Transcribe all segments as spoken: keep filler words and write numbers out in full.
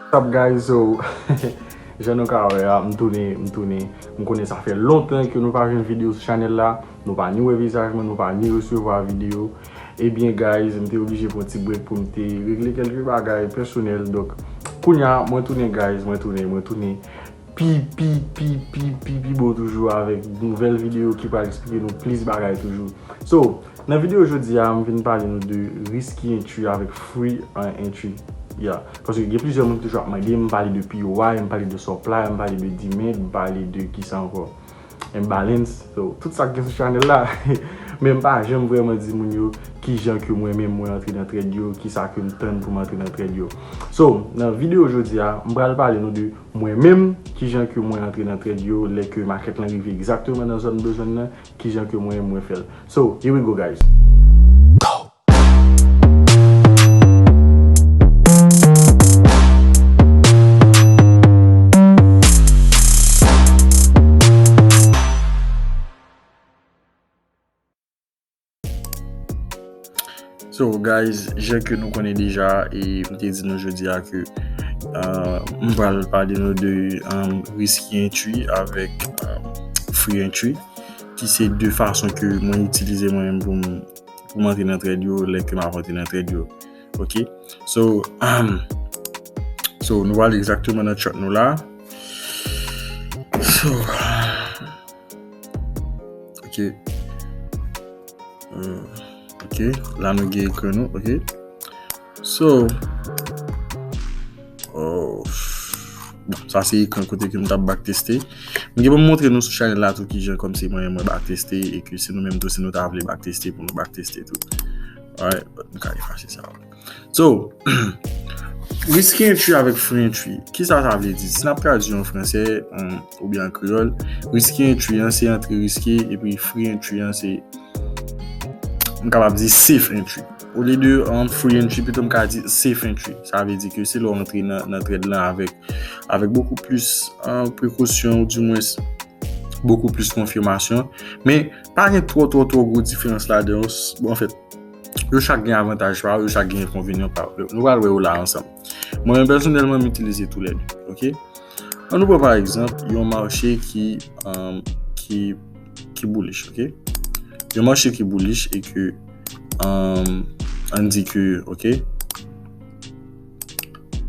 What's up, guys? So, jan nou ka wè a, m tounen, m tounen. M konnen sa fè lontan ke nou pa jwenn videyo sou chanèl la. Nou pa ni wè vizaj mwen, nou pa ni resevwa videyo. Ebyen, guys, m te oblije pran ti break pou m te regle kèlke bagay pèsonèl. Donk, kounye a, mwen tounen, guys, mwen tounen, mwen tounen. Pi, pi, pi, pi, pi, pi bon toujou avèk nouvèl videyo ki pral eksplike nou plis bagay toujou. So, nan videyo jodi a, m vin pale nou de risky entry avèk free, uh, entry. Yeah. Paske gen plizyè moun ki toujou ap mande m, m pale de P O I, m pale de supply, m pale de demand, m pale de kisa ankò? Imbalance. So, tout sa k gen sou chanèl la. Men m pa janm vrèman di moun yo kijan ke mwen menm mwen antre nan trade yo, kisa ke m tann pou m antre nan trade yo. So, nan videyo jodi a, m pral pale nou de mwen menm, kijan ke mwen antre nan trade yo, lè ke market lan rive egzakteman nan zòn bezwen nan, kijan ke mwen, mwen fè l. So, here we go, guys. So, guys, jan ke nou konnen deja, e m te di nou jodi a ke, uh, m pral pale nou de, um, risky entry avèk, um, free entry, ki se de fason ke mwen itilize mwen menm pou m, pou m antre nan trade yo, lè ke m ap antre nan trade yo. Ok? So, um, so, nou pral egzakteman nan chart nou la. So, Ok. Euh, ok. La nou gen ekran nou. Ok. So, oh, bon, sa se ekran kote ke m t ap back teste. M gen pou m montre nou sou chanèl la tou kijan kòmsi mwen, mwen back teste e ke si nou menm tou, si nou ta vle back teste pou nou back teste tou. Alright, but m ka efase sa. So, risky entry avèk free entry. Kisa sa vle di? Si n ap tradui an fransè, um, oubyen an kreyòl, risky entry an se antre riske, epi free entry an se, m kapab di safe entry. Olye de, um, free entry, pito m ka di safe entry. Sa vle di ke se lè w antre nan, nan trade lan avèk, avèk bokou plis, um, prekosyon, ou dimwens bokou plis konfimasyon. Men, pa gen twò, twò, twò gwo diferans ladan yo. Bon, anfèt, yo chak gen avantaj pa yo, yo chak gen enkonvenyan pa yo. Nou pral wè yo la ansanm. Mwen menm pèsonèlman, m itilize toulède, ok? Ann nou pran pa egzanp yon mache ki, um, ki, ki bullish, ok? Yon mache ki bullish e ke, um, ann di ke, ok?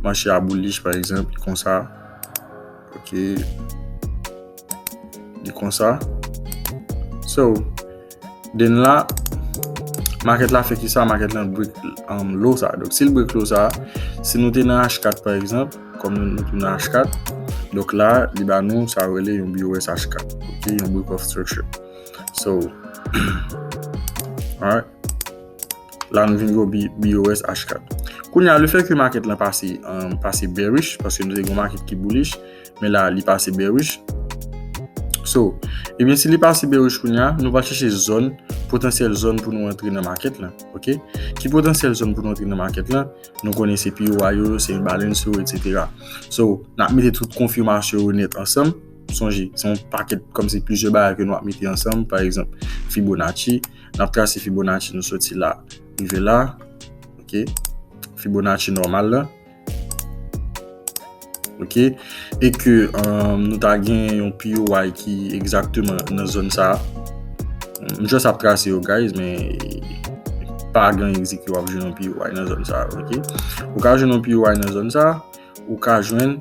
Mache a bullish pa egzanp, li konsa. Ok. Li konsa. So, then la, market la fè kisa? Market lan break, um, low sa. Donk, si l break low sa, si nou te nan H kat pa egzanp, kòm nou, nou tou nan H kat, donk la, li ba nou sa yo rele yon B O S H kat. Ok, yon break of structure. So, alright. La, nou vin gen B-, B O S H kat. Kounye a, lefètke market lan pase, um, pase bearish, paske nou te gen yon market ki bullish, men la, li pase bearish. So, ebyen, si li pase bearish kounye a, nou pral chèche zòn, potansyèl zòn pou nou antre nan market lan, ok? Ki potansyèl zòn pou nou antre nan market lan? Nou konnen se P O I yo, se imbalance yo, et cetera. So, n ap mete tout konfimasyon yo nèt ansanm. Sonje, se yon pakèt, kòmsi plizyè bagay ke nou ap mete ansanm. Pa egzanp, Fibonacci. N ap trase Fibonacci, nou soti la, rive la. Ok. Fibonacci nòmal la. Ok. E ke, um, nou ta gen yon P O I ki egzakteman nan zòn sa a. M just ap trase yo, guys, men pa gen egzit ke w ap jwenn yon P O I nan zòn sa a, ok? Ou ka jwenn yon P O I nan zòn sa a, ou ka jwenn,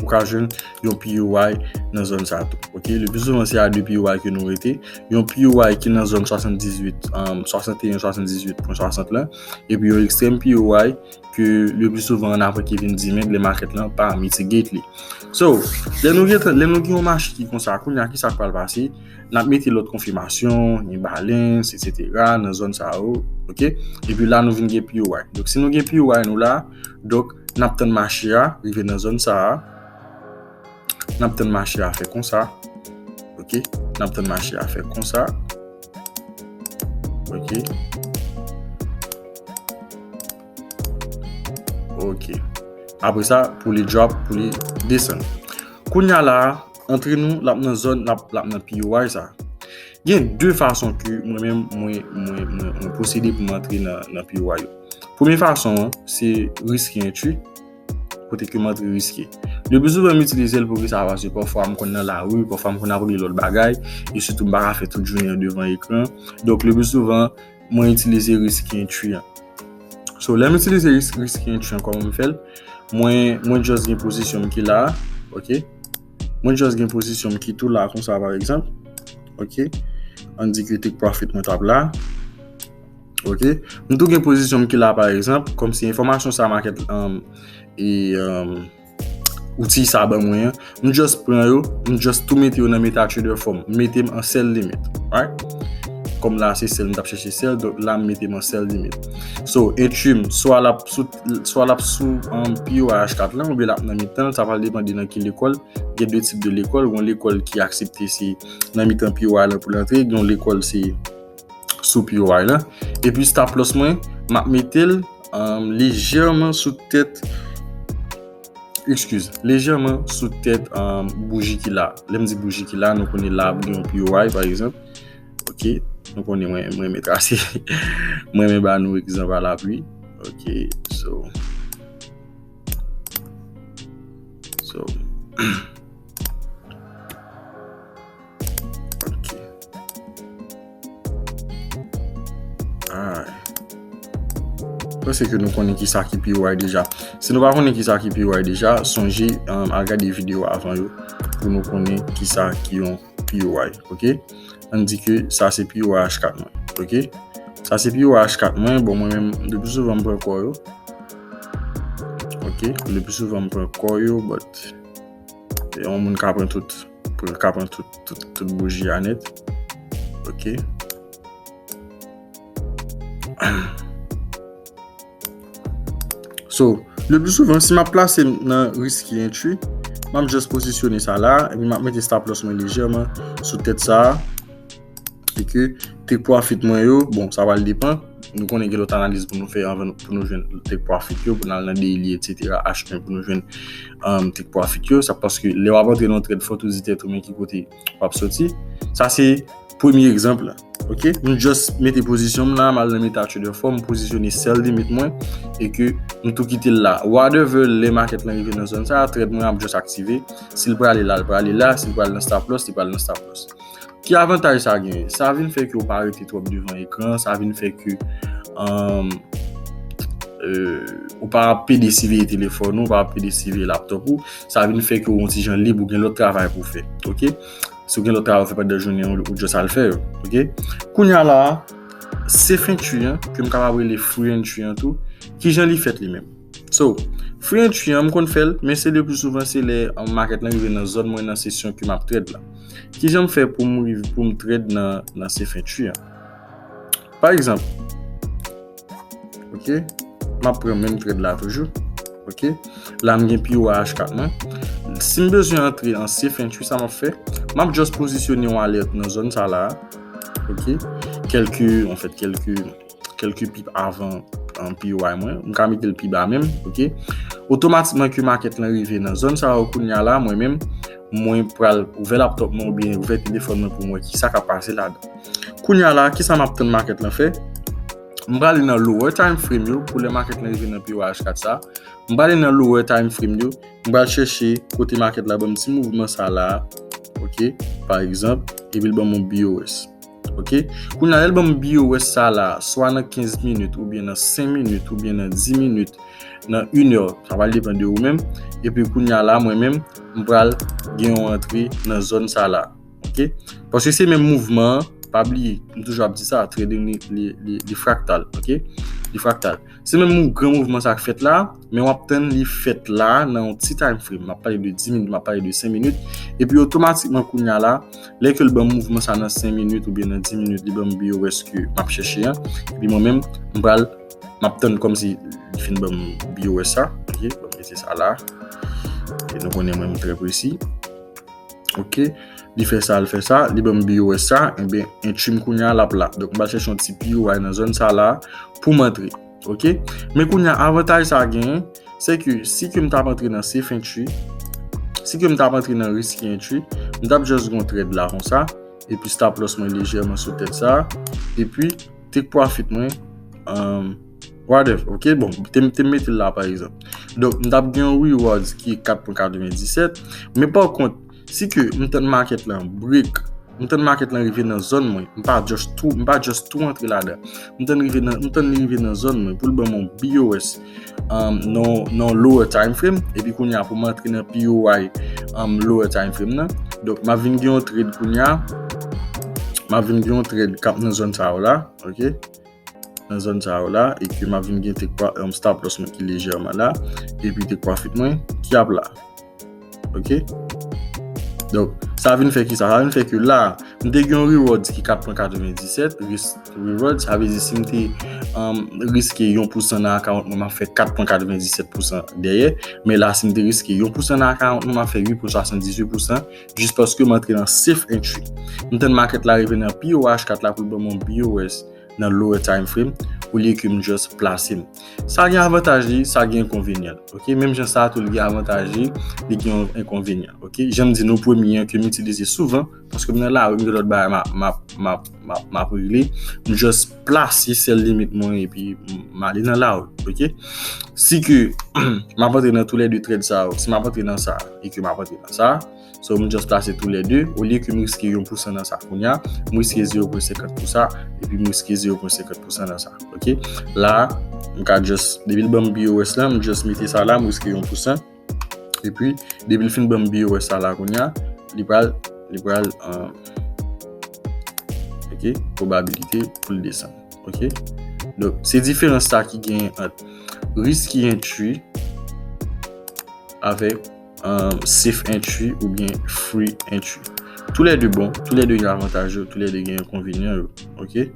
ou ka jwenn yon P O I nan zòn sa a tou, ok? Le pli souvan, se a de P O I ke nou rete. Yon P O I ki nan zòn swasanndizuit, um, swasanteyen, swasanndizuit pwen swasant la, epi yon ekstrèm P O I ke le pli souvan an apre ki vin dimen lè market lan pa mitigate li. So, lè nou gen, lè nou gen yon mache ki konsa, kounye a, kisa k pral pase? N ap mete lòt konfimasyon, imbalance, et cetera, nan zòn sa yo, ok? Epi la, nou vin gen P O I. Donk, si nou gen P O I nou la, donk, n ap tann mache a rive nan zòn sa a. N ap tann mache a fè konsa. Ok? N ap tann mache a fè konsa. Ok? Ok. Apre sa, pou li drop, pou li desann. Kounye a la, antre nou, l ap nan zòn, l ap, l ap nan P O I sa. Gen de fason ke mwen menm, mwen, mwen, mwen, mwen pwosede pou m antre nan, nan P O I yo. Premye fason an, se risky entry. kote ke m antre riske. Le pli souvan, m itilize l pou ki sa, paske pafwa m konn nan lari, pafwa m konn ap regle lòt bagay, e sitou m pa ka fè tout jounen an devan ekran. Donk, le pli souvan, mwen itilize risk entry an. So, lè m itilize risk, risk entry an, kòman m fè l? Mwen, mwen just gen pozisyon m ki la, ok? Mwen just gen pozisyon m ki tou la konsa, pa egzanp. Ok? Ann di ke take profit mwen t ap la. Ok? M tou gen pozisyon m ki la, pa egzanp, kòmsi enfòmasyon sa market, um, e, um, outil sa ban mwen an, m just pran yo, m just tou mete yo nan MetaTrader fò m. M mete m an sell limit, right? Kòm la se sell, m t ap chèche sell, donk la m mete m an sell limit. So, entry m, swa l ap sou, swa l ap sou, um, P O I H kat lan, oubyen l ap nan mitan l, sa pral depann de nan ki lekòl. Gen de tip de lekòl, gen lekòl ki aksepte se nan mitan P O I lan pou l antre, gen lekòl se sou P O I lan. Epi stop loss mwen, m ap mete l, um, lejèman sou tèt, excuse, lejèman sou tèt, um, bouji ki la. Lè m di bouji ki la, nou konnen la ap gen yon P O I, pa egzanp. Ok, nou konnen mwen, mwen renmen trase, mwen renmen ba nou egzanp alapli. Ok, so, so, ok. Alright. Mwen panse ke nou konnen ki sa ki P O I deja. Si nou pa konnen ki sa ki P O I deja, sonje, um, al gade videyo avan yo pou nou konnen ki sa ki yon P O I, ok? Ann di ke sa se P O I H kat mwen, ok? Sa se P O I H kat mwen, bon, mwen menm, le pli souvan m pran kò yo. Ok, le pli souvan m pran kò yo, but yon moun ka pran tout, ka pran tout, tout, tout bouji a nèt. Ok. So, le pli souvan, si m ap plase m nan risky entry, m ap just pozisyone sa la, epi m ap mete stop loss mwen lejèman sou tèt sa a, e ke take profit mwen yo, bon, sa pral depann. Nou konnen gen lòt analiz pou nou fè anvan nou, pou nou jwenn take profit yo, pou n al nan daily, et cetera, H un pou nou jwenn, um, take profit yo. Sa paske lè w ap antre nan trade, fò w tou di tèt ou men ki kote w ap soti. Sa se premye egzanp la. Ok? M just mete pozisyon m la, m al nan MetaTrader fò m pozisyone sell limit mwen, e ke m tou kite l la. Whatever lè market lan rive nan zòn sa, trade mwen ap just aktive. Si l prale la, l prale la. Si l pral nan stop loss, li pral nan stop loss. Ki avantaj sa genyen? Sa vin fè ke w pa rete twòp devan ekran, sa vin fè ke, um, euh, ou pa ap pede siveye telefòn ou, ou pa ap pede siveye laptop ou, sa vin fè ke w yon ti jan lib, ou gen lòt travay pou w fè. Ok? Si w gen lòt travay pou w fè pandan jounen an, ou just al fè yo. Ok? Kounye a la, safe entry an, ke m kapab rele free entry an tou, kijan li fèt li menm? So, free entry an, m konn fè l, men se le pli souvan se lè, um, market lan rive nan zòn mwen nan sesyon ke m ap trade la. Kijan m fè pou m rive, pou m trade nan, nan safe entry an? Pa egzanp, ok, m ap pran menm trade la toujou. Ok, la m gen P O I H kat mwen. Si m bezwen antre an safe entry, sa m ap fè? M ap just pozisyone yon alèt nan zòn sa la. Ok, kèlke, an fèt, kèlke kèlke pip avan, um, P O I mwen. M ka mete l pi ba menm, ok? Otomatikman ke market lan rive nan zòn sa yo kounye a la, mwen menm, mwen pral ouvè laptop mwen oubyen ouvè telefòn mwen pou m wè ki sa k ap pase ladan. Kounye a la, ki sa m ap tann market lan fè? M prale nan lower time frame yo pou lè market lan rive nan P O I H kat sa. M prale nan lower time frame yo. M pral chèche kote market la ban m ti mouvman sa la, ok? Pa egzanp, epi l ban m yon B O S. Ok? Kounye a, lè l ban m B O S sa la, swa nan kenz minit, oubyen nan senk minit, oubyen nan dis minit, nan inè, sa pral depann de ou menm. Epi kounye a la, mwen menm, m pral gen yon antre nan zòn sa la. Ok? Paske se menm mouvman an, pa bliye, m toujou ap di sa, trading li, li, li, li fraktal, ok? Li fraktal. Se menm mou-, gran mouvman sa k fèt la, men w ap tann li fèt la nan yon ti time frame. M ap pale de dis minit, m ap pale de senk minit. Epi otomatikman kounye a la, lè ke l ban m mouvman sa nan senk minit oubyen nan dis minit, li ban m B O S ke m ap chèche an. Epi mwen menm, m pral, m ap tann kòmsi li fin ban m B O S sa. Ok, ban m mete sa la. E nou konnen mwen, m trè presi. Ok, li fè sa, li fè sa, li ban m B O S sa, enben, entry m kounye a l ap la. Donk, m pral chèche yon ti P O I nan zòn sa la pou m antre. Ok? Men kounye a, avantaj sa genyen, se ke si ke m t ap antre nan safe entry, si ke m t ap antre nan risky entry, m t ap just gon trade la konsa, epi stop loss mwen lejèman sou tèt sa, epi take profit mwen, um, Whatever, ok? Bon, te, te mete l la, pa egzanp. Donk, m t ap gen yon rewards ki kat pwen katrevenndisèt. Men pa kont, si ke m tann market lan break, m tann market lan rive nan zòn mwen, m pa just tou, m pa just tou antre ladan. M tann rive nan, m tann li rive nan zòn mwen pou l ban m yon B O S, um, nan, nan lower time frame, epi kounye a pou m antre nan P O Y, um, lower time frame nan. Donk, m ap vin gen yon trade kounye a. M ap vin gen yon trade k ap nan zòn sa yo la, ok? Nan zòn sa yo la, e ke m ap vin gen take pro-, um, stop loss mwen ki lejèman la, epi take profit mwen ki ap la. Ok? Donk, sa vin fè ki sa? Sa vin fè ke la, m te gen yon rewards ki kat pwen katrevenndisèt, risk reward, sa vle di si m te, um, riske yon pousan nan account mwen, m ap fè kat pwen katrevenndisèt pousan dèyè, men la, si m te riske yon pousan nan account mwen, m ap fè uit pwen swasanndizuit pousan, jis paske m antre nan safe entry. M tann market la rive nan P O H kat la pou l ban m yon B O S nan lower time frame, olye ke m just plase m. Sa gen avantaj li, sa gen enkonvenyan l, ok? Menm jan sa tou, li gen avantaj li, li gen yon enkonvenyan, ok? Jan m di nou, premye an ke m itilize souvan, paske m nan lari, m gen lòt bagay m ap, m ap, m ap, m ap, m ap regle, m just plase sèl limit mwen epi m, m ale nan lari, ok? Si ke m ap antre nan toulède trade sa yo, si m ap antre nan sa e ke m ap antre nan sa, so, m just plase toulède, olye ke m riske yon pousan nan sa kounye a, m riske zewo pwen senkant pou sa, epi m riske zewo pwen senkant pousan nan sa, ok? La, m ka just, depi l ban m B O S la, m just mete sa la, m riske yon pousan, epi, depi l fin ban m B O S sa la kounye a, li pral, li pral, uh, ok, probabilite pou l desann, ok? Donk, se diferans sa ki genyen ant risky entry avèk, um, safe entry oubyen free entry. Toulède bon, toulède gen avantaj yo, toulède gen enkonvenyan yo, ok?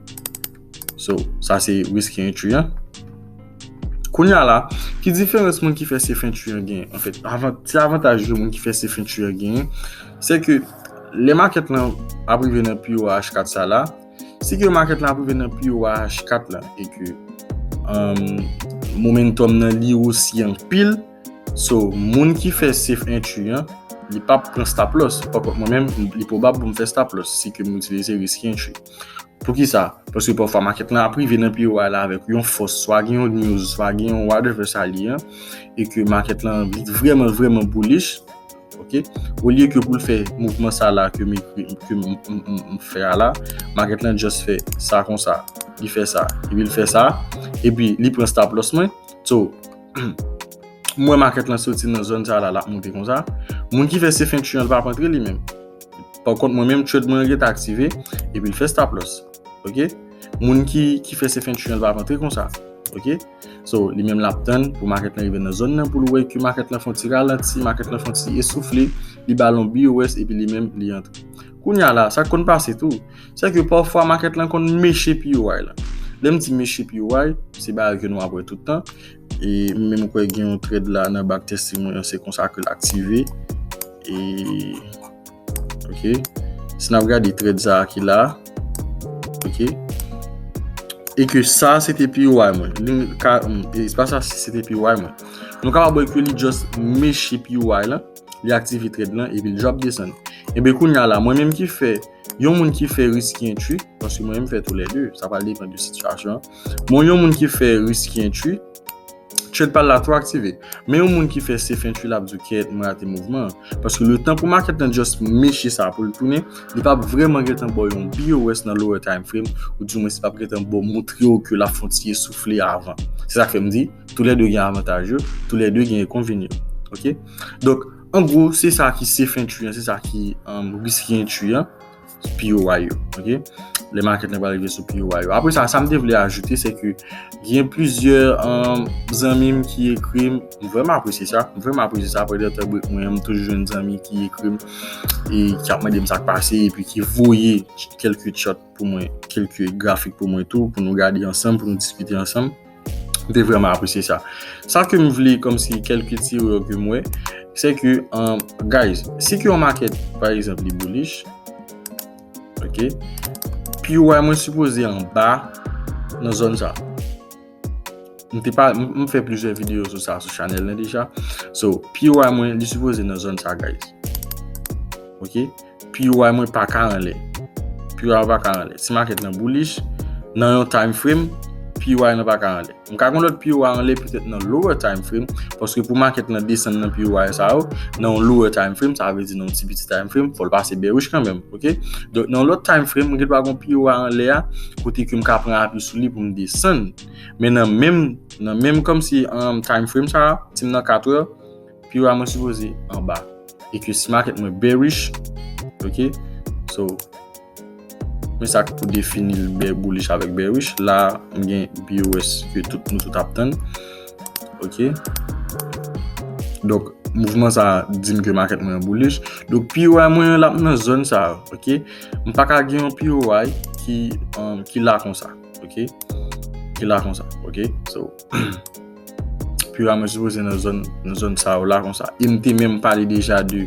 So, sa se risky entry an. Kounye a la, ki diferans moun ki fè safe entry an genyen? Anfèt, avan-, ti avantaj yo moun ki fè safe entry an genyen, se ke lè market lan ap rive nan P O H kat sa la, si ke market lan ap rive nan P O H kat lan e ke, um, momentum nan li osi anpil, so, moun ki fè safe entry an, li p ap pran stop loss. Pa kont mwen menm, li pwobab pou m fè stop loss si ke m itilize risky entry. Poukisa? Paske pafwa market lan ap rive nan P O H la avèk yon fòs, swa gen yon news, swa gen yon whatever sa li ye, e ke market lan li vrèman, vrèman bullish, ok? Olye ke pou l fè mouvman sa la ke m ekri, ke m, m, m, m fè a la, market lan just fè sa konsa, li fè sa, epi l fè sa, epi li pran stop loss mwen. So, m wè market lan soti nan zòn sa la, l ap monte konsa. Moun ki fè safe entry an, l p ap antre li menm. Pa kont, mwen menm, trade mwen gentan aktive, epi l fè stop loss. Ok? Moun ki, ki fè safe entry an, l p ap antre konsa. Ok? So, li menm l ap tann pou market lan rive nan zòn nan, pou l wè ke market lan fè yon ti ralanti, market lan fè yon ti esoufle, li ba l yon B O S, epi li menm, li antre. Kounye a la, sa k konn pase tou, se ke pafwa market lan konn meche P O Y lan. Lè m di meche P O Y, se bagay ke nou ap wè tout tan. E menm kwè gen yon trade la nan backtesting mwen, se konsa ke l aktive. E, ok. Si n ap gade trade sa a ki la, ok. E ke sa, se te P O Y mwen. Li ka, e se pa sa, se te P O Y mwen. Nou kapab wè ke li just meche P O Y lan, li aktive trade lan, epi l drop desann. Ebyen, kounye a la, mwen menm ki fè, yon moun ki fè risky entry, paske mwen menm fè toulède, sa pral depann de sitiyasyon an. Mwen, yon moun ki fè risky entry, trade pa l la tou aktive. Men yon moun ki fè safe entry, l ap di, kèt, mwen rate mouvman an. Paske letan pou market lan just meche sa pou l tounen, li p ap vrèman gentan ba w yon B O S nan lower time frame, ou di mwen si p ap gentan ba w montre w ke l ap fè yon ti esoufle avan. Se sa k fè m di, toulède gen avantaj yo, toulède gen enkonvenyan yo. Ok? Donk, an gwo, se sa ki safe entry an, se sa ki, um, risky entry an, P O Y yo, ok? Lè market lan pral rive sou P O Y yo. Apre sa, sa m te vle ajoute, se ke gen plizyè, um, zanmi m ki ekri m, m vrèman apresye sa, m vrèman apresye sa, apre de tan break mwen, m toujou jwenn zanmi ki ekri m, e ki ap mande m sa k pase, epi ki voye kèlke chart pou mwen, kèlke grafik pou mwen tou, pou nou gade ansanm, pou nou diskite ansanm. M te vrèman apresye sa. Sa ke m vle, kòmsi kèlke ti erè ke m wè, se ke, um, guys, si ke yon market, pa egzanp, li bullish, ok, P O Y mwen sipoze anba nan zòn sa. M te pa, m, m fè plizyè videyo sou sa, sou chanèl lan deja. So, P O Y mwen, li sipoze nan zòn sa, guys. Ok? P O Y mwen pa ka anlè. P O Y pa ka anlè. Si market lan bullish, nan yon time frame, P O I nan pa ka anlè. M ka gen lòt P O I anlè petèt nan lower time frame, paske pou market lan desann nan P O I sa yo, nan yon lower time frame, sa vle di nan yon ti piti time frame, fò l pase bearish kanmenm, oke? Donk, nan lòt time frame, m gen dwa gen yon P O I anlè a, kote ke m ka pran api sou li pou m desann. Men nan menm, nan menm kòmsi um, time frame sa a, si m nan katrè, P O I mwen sipoze anba. E ke si market mwen bearish, oke? So, men sa k pou defini l bè bullish avèk bearish. La, m gen B O S ke tout, nou tout ap tann. Oke? Donk, mouvman sa a di m ke market mwen bullish. Donk, P O I mwen l ap nan zòn sa a, oke? M pa ka gen yon P O I ki, um, ki la konsa, oke? Ki la konsa, oke? So, P O I mwen sipoze nan zòn, nan zòn sa yo la konsa. E m te menm pale deja de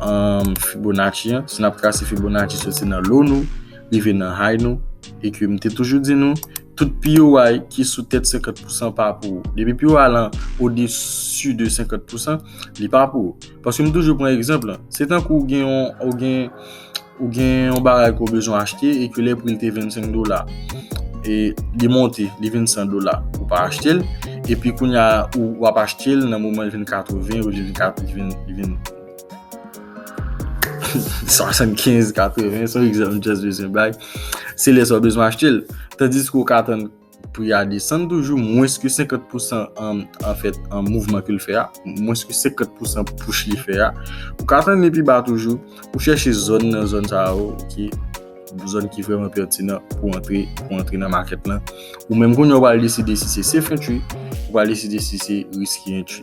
um, Fibonacci an. Si n ap trase Fibonacci soti nan low nou, rive nan high nou, e ke m te toujou di nou, tout P O I ki sou tèt senkant pousan pa pou ou. Depi P O I lan odesi de senkant pousan, li pa pou ou. Paske m toujou pran egzanp lan. Se tankou ou gen yon, ou gen ou gen yon bagay ke w bezwen achte e ke lè pri l te vennsenk dola, e li monte, li vin san dola, ou pa achte l, epi kounye a ou, w ap achte l nan moman l vin katreven, ou li vin, li vin, li vin swasannkenz, katreven, se yon egzanp m just bezwen bay, se lè sa w bezwen achte l. Tandiske w ka tann pri a desann toujou mwens ke senkant pousan an, anfèt, an mouvman ke l fè a, mwens ke senkant pousan push li fè a. Ou ka tann li pi ba toujou, ou chèche zòn nan zòn sa yo, ki zòn ki vrèman pètinan pou antre, pou antre nan market lan. Ou menm kounye a w pral deside si se safe entry, ou pral deside si se risky entry.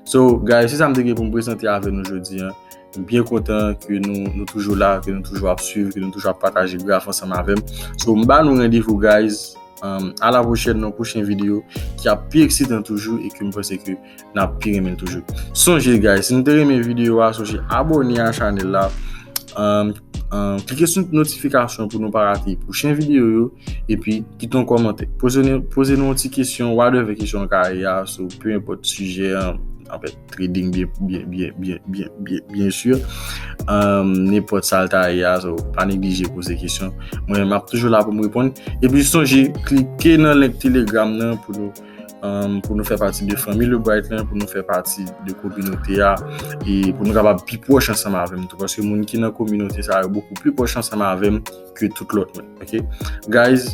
So, guys, se sa m te gen pou m prezante avè nou jodi a. M byen kontan ke nou, nou toujou la, ke nou toujou ap swiv, ke nou toujou ap pataje graf ansanm avè m. So, m ba nou randevou, guys. Um, a la pwochèn nan yon pwochen videyo ki ap pi eksitan toujou e ke m panse ke n ap pi renmen l toujou. Sonje, guys, si nou te renmen videyo a, sonje abòne a chanèl la. Um, um, klike sou notifikasyon pou nou pa rate pwochen videyo yo. Epi, kite yon kòmantè. Poze nou, poze nou yon ti kesyon, whatever kesyon w ka ye a, so, pe enpòt sijè an, anfèt, trading, byen, byen, byen si. Um, nenpòt sa l ta ye a, so, pa neglije poze kesyon. Mwen, m ap toujou la pou m reponn. Epi, sonje, klike nan link Telegram nan pou nou, um, pou nou fè pati de fanmi Le Bright lan, pou nou fè pati de kominote a, e pou nou kapab pi pwòch ansanm avè m tou. Paske moun ki nan kominote sa yo bokou pi pwòch ansanm avè m ke tout lòt moun, oke? Guys,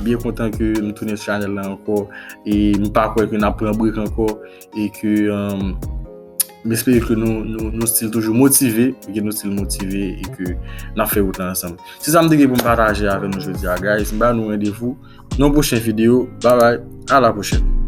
byen kontan ke m tounen sou chanèl la ankò, e m pa kwè ke n ap pran break ankò, e ke, um, m espere ke nou, nou, nou still toujou motive, ke nou still motive, e ke n ap fè wout la ansanm. Se sa m te gen pou m pataje avè nou jodi a, guys. M ba nou randevou nan yon pwochen videyo. Bye bye, a la pwochèn.